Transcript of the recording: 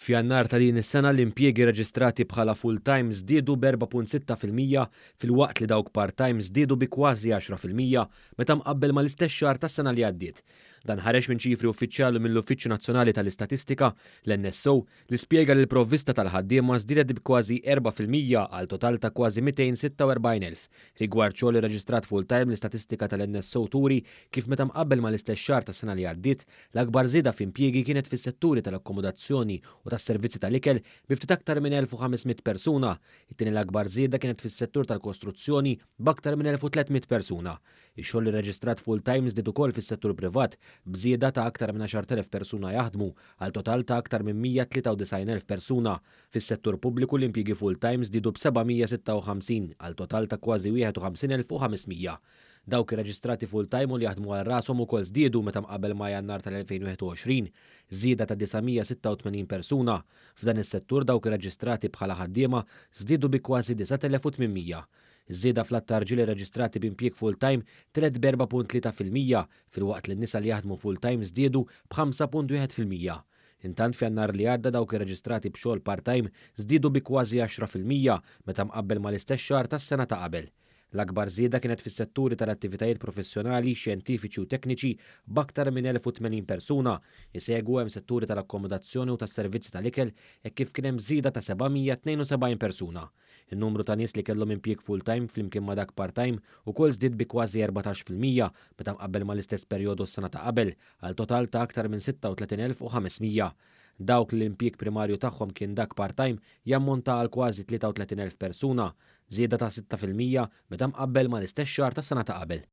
F'Jannar ta' din is-sena l-impjiegi reġistrati bħala full-time żdiedu b'4.6% filwaqt li dawk part-time żdiedu bi kważi 10% meta mqabbel mal-istess xahar tas-sena li għaddiet. Dan ħareġ minn ċifri uffiċjali mill-Uffiċċju Nazzjonali tal-Istatistika, l-NSO, li spjega li l-provvista tal-ħaddiema żdiedet bi kważi 4% għal total ta' kważi 246,000. Rigward xogħol irreġistrat full-time, l-istatistika tal-NSO turi kif meta mqabbel mal-istess xahar tas-sena li għaddiet, l-akbar żieda f'impjiegi kienet fis-setturi tal-akkomodazzjoni u tas-servizzi tal-ikel bi ftit aktar minn 1,500 persuna. It-tieni l-akbar żieda kienet fis-settur tal-kostruzzjoni b'aktar minn 1,300 persuna. Ix-xogħol irreġistrat full-time żdied ukoll fis-settur privat b'żieda ta' aktar minn 10,000 persuna jaħdmu għal total ta' aktar minn 193,000 persuna. Fis-settur pubbliku l-impjiegi full-time żdiedu b'756 għal total ta' kważi 51,500. Dawk irreġistrati full-time u li jaħdmu għal rashom ukoll żdiedu meta mqabbel ma' Jannar tal-2021, żieda ta' 986 persuna. F'dan is-settur dawk irreġistrati bħala ħaddiema żdiedu bi kważi 9,800. Iż-żieda fl-għadd ta' rġiel irreġistrati b'impjieg full-time telgħet b'4.3% filwaqt li n-nisa li jaħdmu full-time żdiedu b'5.1%. Intant f'Jannar li għadda dawk irreġistrati b'xogħol part-time żdiedu bi kważi 10% meta mqabbel mal-istess xahar tas-sena ta' qabel. L-akbar żieda kienet fis-setturi tal-attivitajiet professjonali, xjentifiċi u tekniċi b'aktar minn 1080 persuna. Isegwu hemm setturi tal-akkomodazzjoni u tas-servizzi tal-ikel hekk kif kien hemm żieda ta' 772 persuna. In-numru ta' nies li kellhom impjieg full-time flimkien ma' dak part-time ukoll żdied bi kważi 14% meta mqabbel mal-istess perjodu s-sena ta' qabel għal total ta' aktar minn 36,500. Dawk li l-impjieg primarju tagħhom kien dak part-time jammonta għal kważi 33,000 persuna, żieda ta' 6% meta mqabbel mal-istess xahar tas-sena ta' qabel.